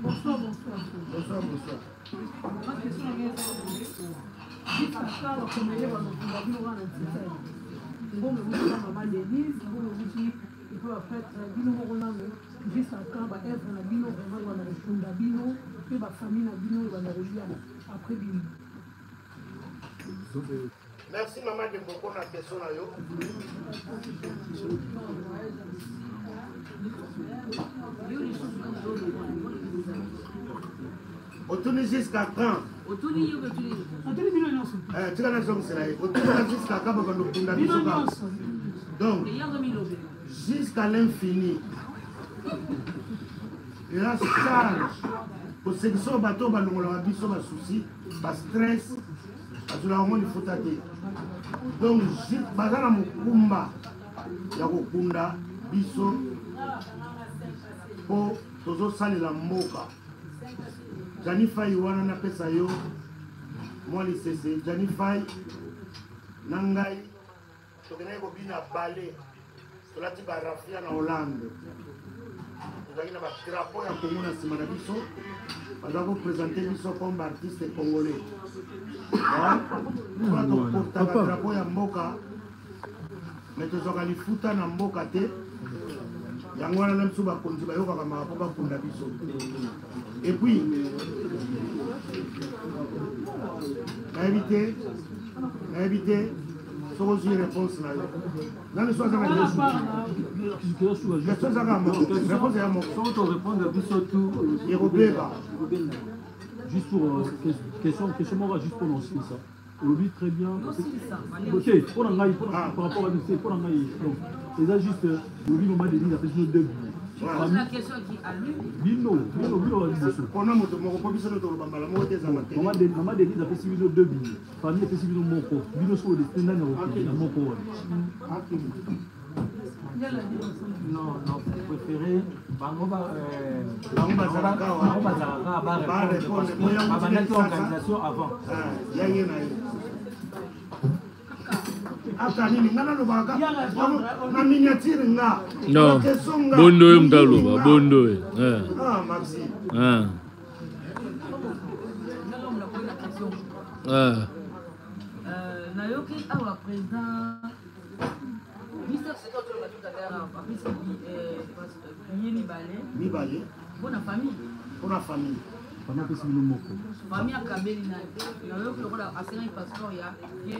Bonsoir, bonsoir. Bonsoir, bonsoir. Ma question na ngai eza boye: jusqu'à bakomele bazokunda bino wana ntina mbongo euti na mama Denise, mbongo euti epa baprêtre bino moko nano, jusqu'à quand baœuvre na bino vraiment ebanda kokunda bino mpe bafamille na bino ebanda kolia après bino? Merci, mama de Boko, na question na yo. Yo lisusu Otuni jusqu'à quand? Otuni yo, otuni. Otuni bino nyonso. Tika nazongisela ye. Otuni jusqu'à quand babanda kokunda bino biso kaka? Nyonso. Donc eyango milobela. Jusqu'à l'infini eza charge kosekisa oyo bato oyo balongolaka biso basusi, bastress, bazolaka yango lifuta te. Donc baza na mokumba ya kokunda biso mpo tozosalela mboka. Jani Fai wana, napesa yo mwa lisese. Jani Fai na ngai tokendaki kobina bale, tolati barafia na Hollande, tozalaki na badrapeau ya Congo na nsima na biso, baza koprésente biso comme baartiste congolais. Lokola toportaka drapeau ya mboka me tozwaka lifuta na mboka te, yango wana na biso bakonzi bayokaka mawa mpo bakunda biso. Et puis nayebi te, nayebi te soki ozwi réponse na yo nani so aza na question ezaka moko, réponse ya moko. Soki torépondre biso tout ekobeba. Juste pour question, question moko juste pour nosilisa. Olobi très bien. Ok, mpo na ngai, par rapport à biso, mpo na ngai, donc eza juste olobi mama Denise apesi bino deux billets. Bino bino bino ba liboso mpona moto moko, mpo biso toloba mbala moko te, ezanga te. Mama Denise apesi bino deux billets, famille apesi bino moko, bino soki odeside nani akokende na moko wana. Non, non, préféré bango ba bango bazalaka bango bazalaka ba répondre parce que babandaki organisation avant. Ya ye na ye ata nini, nga nalobaka na miniature nga. Non, bondo oyo moto aloba bondo oyo. Ah, maxi. Nayoki awa président Mister Seka otoloba tout à l'heure apesi billet mibale. Mibale. Mpona famille. Mpona famille. Famille apesi bino moko. Famille akabeli nani? Nayoki lokola asengaki passeport ya ye.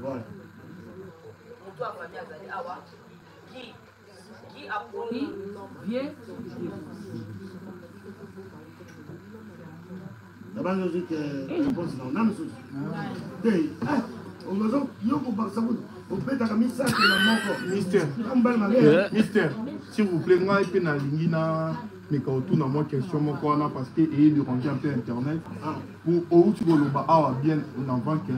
Voilà. Moto ya famille azali awa qui aponi vie. Nabangi ozwi te réponse na na mosusu te, ozo yo kobakisa kutu obetaka misato na moko. Mister. Mobali mabe. Mister, s'il vous plaît, ngai mpe nalingi na meka otuna mwa question moko wana parce que eye déranger un peu internet. Pour outi koloba awa bien en avant que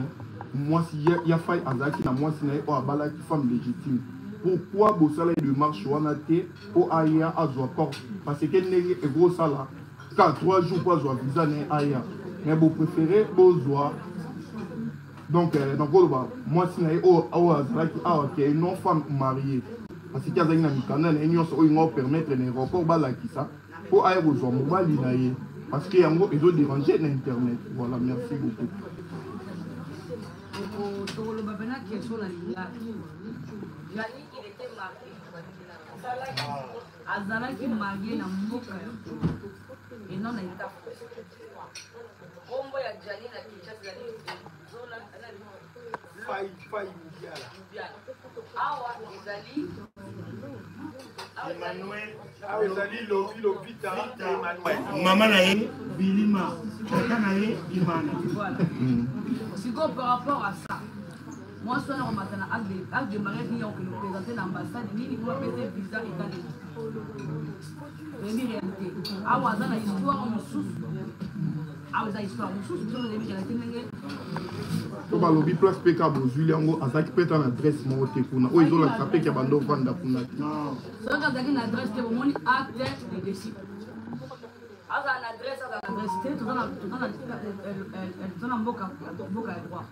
mwasi ya Fai azalaki na mwasi na ye oyo abalaki, femme légitime, pourquoi bosala démarche wana te mpo aya azwa corps? Parce que ndenge ekosala ka 3 jours mpo azwa visa na ye aya, mais bopréféré bozwa donc nakoloba mwasi na ye oyo azalaki awa ke non femme mariée, parce que azalaki na mikanda na ye nyonso oyo nga opermettre na aéroport balakisa mpo aya kozwa mobali na ye, parce que yango ezodéranger na internet. Voilà, merci beaucoup. Tokoloba mpena question na lingala. Jani, il était marié, azalaki marié na mboka ya et non na état. Kombo ya Jani na Kinshasa ezali Zola. Fai Fai Mubiala. Mubiala. Awa ezali Emmanuel. Awa ezali Lobi Lovita Emmanuel. Mama na ye Bilima, tata na ye Imana. Voilà. Sikoyo par rapport à ça, mwasi wana komata na acte de mariage nini akokende présenter na ambassade nini po apesa visa États-Unis? Toyebi réalité awa, aza na histoire mosusu awa, eza histoire mosusu, biso toyebi réalité ndenge. To balobi place mpe ka bozwili yango, azalaki mpe ta na adresse moko te kuna oyo ezolakisa mpe ke bando ovanda kuna te. Soki azalaki na adresse te, bomoni acte de décès, azala na adresse, azala na adresse te, toza na mboka, mboka ya droit.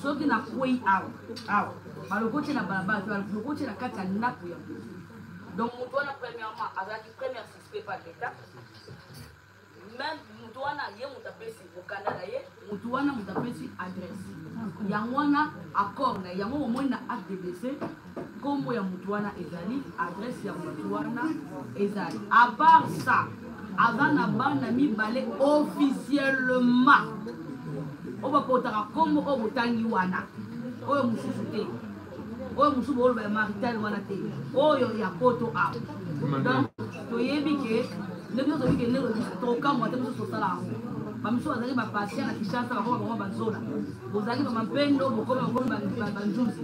Soki nakwei awa awa, balokoti na balabala te, balokoti na kati ya ndako ya moto. Donc moto wana premièrement azalaki première suspect par l'état. Même moto wana, ye moto apesi mokanda na ye, moto wana moto apesi adresse yango wana, accord na yango. Omoni na acte de décès nkombo ya moto wana ezali, adresse ya moto wana ezali. À part ça, aza na bana mibale officiellement oyo bapotaka nkombo oyo botangi wana, oyo mosusu te, oyo mosusu booloba ya marital wana te, oyo ya poto awa. Donc toyebi ke nde biso toyebi ke ndenge tokamwa te, biso tosala yango. Bamisusu bazalaki bapatient na Kinshasa, bakoma bango bazola, bozalaki bamampendo, bokomi bakomi banzuzi.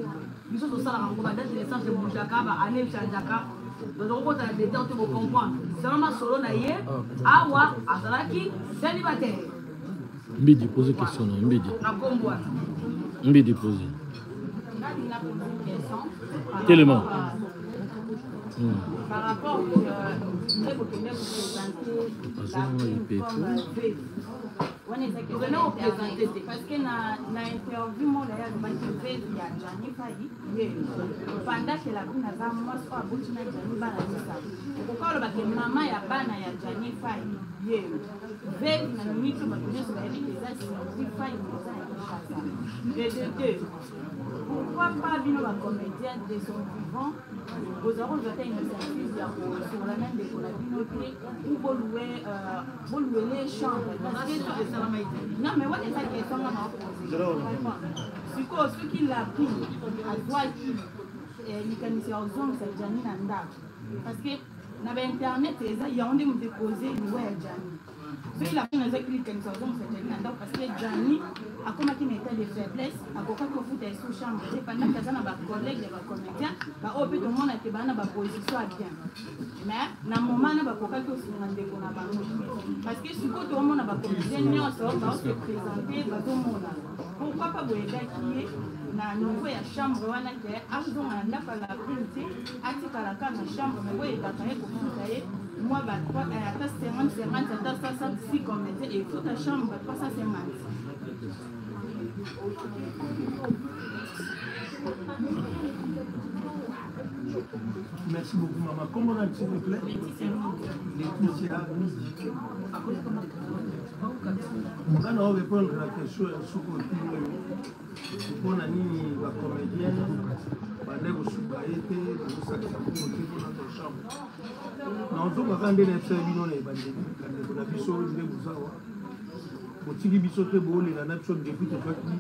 Biso tosalaka yango, badate de naissance ebougeaka, baannée echangeaka, tokokota na détail te, bocomprendre. Selon masolo na ye awa, azalaki célibataire. Mbidi, pose question na Mbidi. Na nkombo wana. Mbidi, pose. Telema. Par rapport nde bokende koprésenter la comme veuve. Wana eza Tokende ko présenter te. Parce que na na interview moko ye alobaki veuve ya Gianni Fayi pendant que la brune aza mwasi oyo aboti na Gianni bana misato, okoka oloba ke mama ya bana ya Gianni Fayi ye veuve na minute oyo bato nyonso bayebi ke eza Sylvie Fayi moza ya Kinshasa. Et de deux, pourquoi pas bino ba comédien de son vivant bozala kozwa ata initiative ya kosolola na ndeko na bino te ou boloue boluele chambre? Parce que non, mais wana eza question nga na opose. Sikoyo soki la brune azwaki likanisi ya kozongisa Jani na ndako, parce que na bainternet eza yango nde moto epose liwa ya Jani, soki la brune azwaki likanisi ya kozongisa Jani na ndako, parce que Jani akomaki na état de faiblesse, akokaki kofuta esu chambre te, pendant que aza na bacollègue ya bacomédien baoyo mpe tomona te baa na baposition ya bien, mais na moment na bakokaki kosunga ndeko na bango. Parce que sikoyo toomona bacomédien nyonso baose présente, bazomona, pourquoi pas boyebaki ye na niveau ya chambre wana ke azonga na ndako ya la brune te, atikala kaka na chambre, mais boyebaka ye kofuta ye mwa ba ata 50 50, ata 66 comédien efuta chambre 350. Merci beaucoup, maman. Comment on a, s'il vous plaît? Laetitia Midi. Nga na répondre la question ya soko otuni oyo, mpona nini bacomédien bande kosuka ye te, bazosakisa mbongo te mpona to chambre. Nazongaka nde na yebisa bino na ebandeli, bandeko na biso nde bozawa, botiki biso te, boolela na biso depuis tozwaki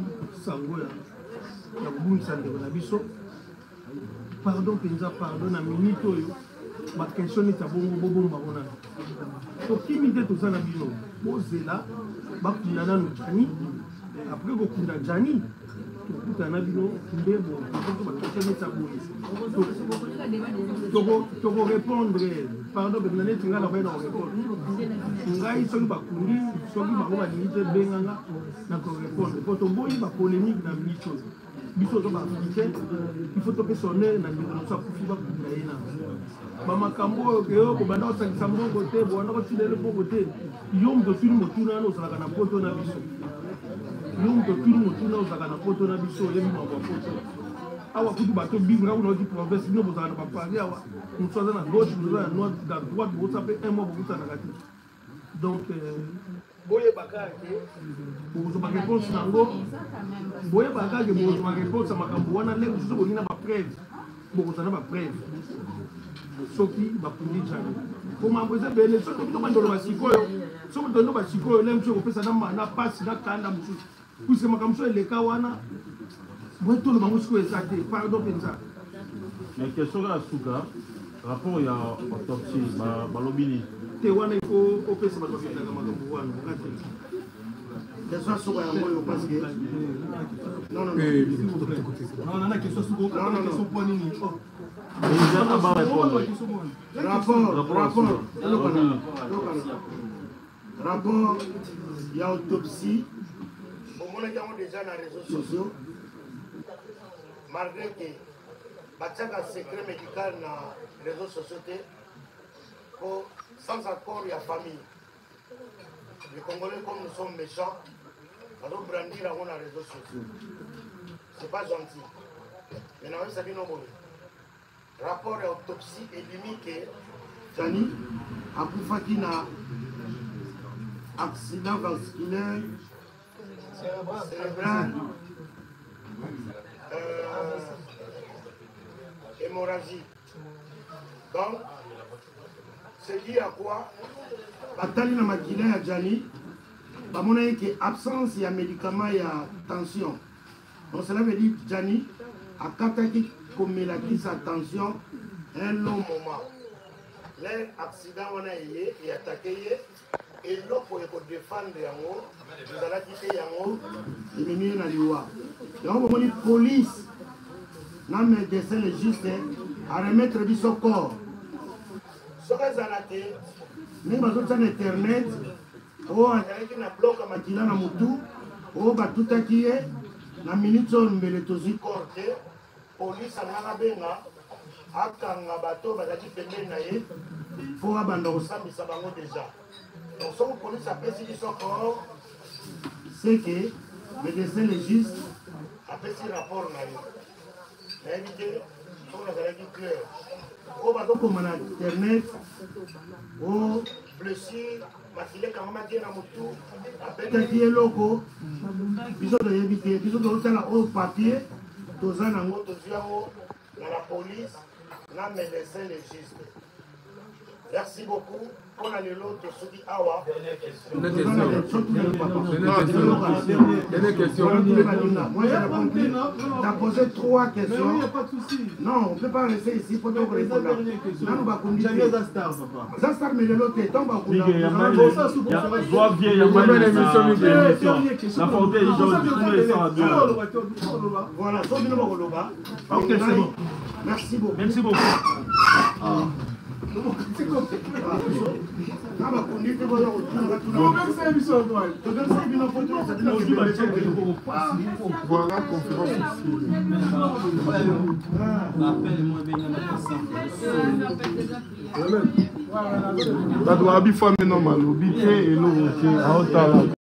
sango ya kobungisa ndeko na biso. Pardon mpenza, pardon, na minute oyo baquestion neti ya bongo bobomba ngo nano, tokimi te, toza na bino. Bozela bakunda nanu Jani, après kokunda Jani tokutana na bino nde bokoto baquestion neti ya boye tokorépondre. Pardon mpenza, neti ngai nakoya na korépondre ngai soki bakundi, soki bango balingi te, benganga na korépondre, po toboyi bapolémique na minute oyo. Biso oza baafricain, il faut topesa honneur na ndeko na biso akufi, bakunda ye na bamakambo oyo ke yo kobanda kosangisa mbongo te, bobanda kotindele mbongo te. Yo moto otuni motuna wana, ozalaka na poto na biso. Yo moto otuni motuna, ozalaka na poto na biso, oyebi makambo ya poto. Awa kutu bato bivre kuna oti province, bino bozalaka na baparis awa, mosu aza na gauche, mosu aza na droite, bokosa mpe un mois bokutanaka te. Donc boyeba kaka ke bokozwa baréponse nango, boyeba kaka ke bokozwa baréponse ya makambo wana ndenge mosusu bolingi na bapreuve, bokozwa na bapreuve soki bakundi Jani, po mambo eza ebele. Soki bino bandolo basikoyo, soki tondo basikoyo ndenge mosusu ekopesa na pasi na kanda mosusu, puisque makambo mosusu eleka wana boye toloba ngo sikoyo eza te. Pardon mpenza. Mais question kaka suka, rapport ya autopsie balobi nini? Te, wana il faut opesa bato bakendaka makambo wana, nga te. Question suka yango oyo, parce que non, non. Non, non, question suka. Non, non, non. Question nini? Rapport. Rapport, rapport ya autopsie omonaki yango déjà na réseaux sociaux, malgré que batiaka secret médical na réseaux sociaux te, po sans accord ya famille. Les Congolais, comme nous sommes méchants, bazobrandir yango na réseaux sociaux, c'est pas gentil. Mais nayoyisa bino boye, rapport ya autopsie ebimi ke Jani akufaki na accident vasculaire cérébral, hémorragie. Donc c'est dû à quoi? Batali na makila ya Jani, bamonaki ke absence ya médicament ya tension. Donc cela veut dire Jani akataki komela kisi ya tension un long moment. L'air accident wana eye eatake ye, eloko ekodefendre yango ezalaki te, yango ememi ye na liwa. Yango bomoni police na médecin légiste aremettre biso corps. Soki ezala te ndenge bazotia na internet, oyo azalaki na bloc ya makila na motu, oyo batutaki ye, na minute oyo mbele tozwi corps te. Polise alingaka benga akanga bato bazalaki pembeni na ye mpo abanda kosambisa bango déjà. Donc soki polise apesi biso corps, C'est que médecin légiste apesi rapport na ye. Nayebi te soki nazalaki clair. Oyo bazokoma na internet o blessure makila ekangamaki ye na motu abetaki eloko biso toyebi te biso tozotala oyo papier toza nango tozwi yango na la police na médecin légiste. Merci beaucoup mpo na lelo tosuki awa. Dernière question. Moi, j'ai répondu. T'as posé trois questions. Mais oui, y a pas de souci. Non, on peut pas rester ici pour te répondre. Nanu bakundi. Jamais za star, papa. Za star mais lelo te, tant bakunda. Doit bien yamba émission. La forte est jaune, Voilà, so bino bakoloba. Ok, c'est bon. Merci beaucoup. Merci beaucoup. Ah. Na bakundi te boya kotuna tobengisa bino po toyesa bino. Voilà, conférence ici. Bato babi fami no malobi te eloko te aotala.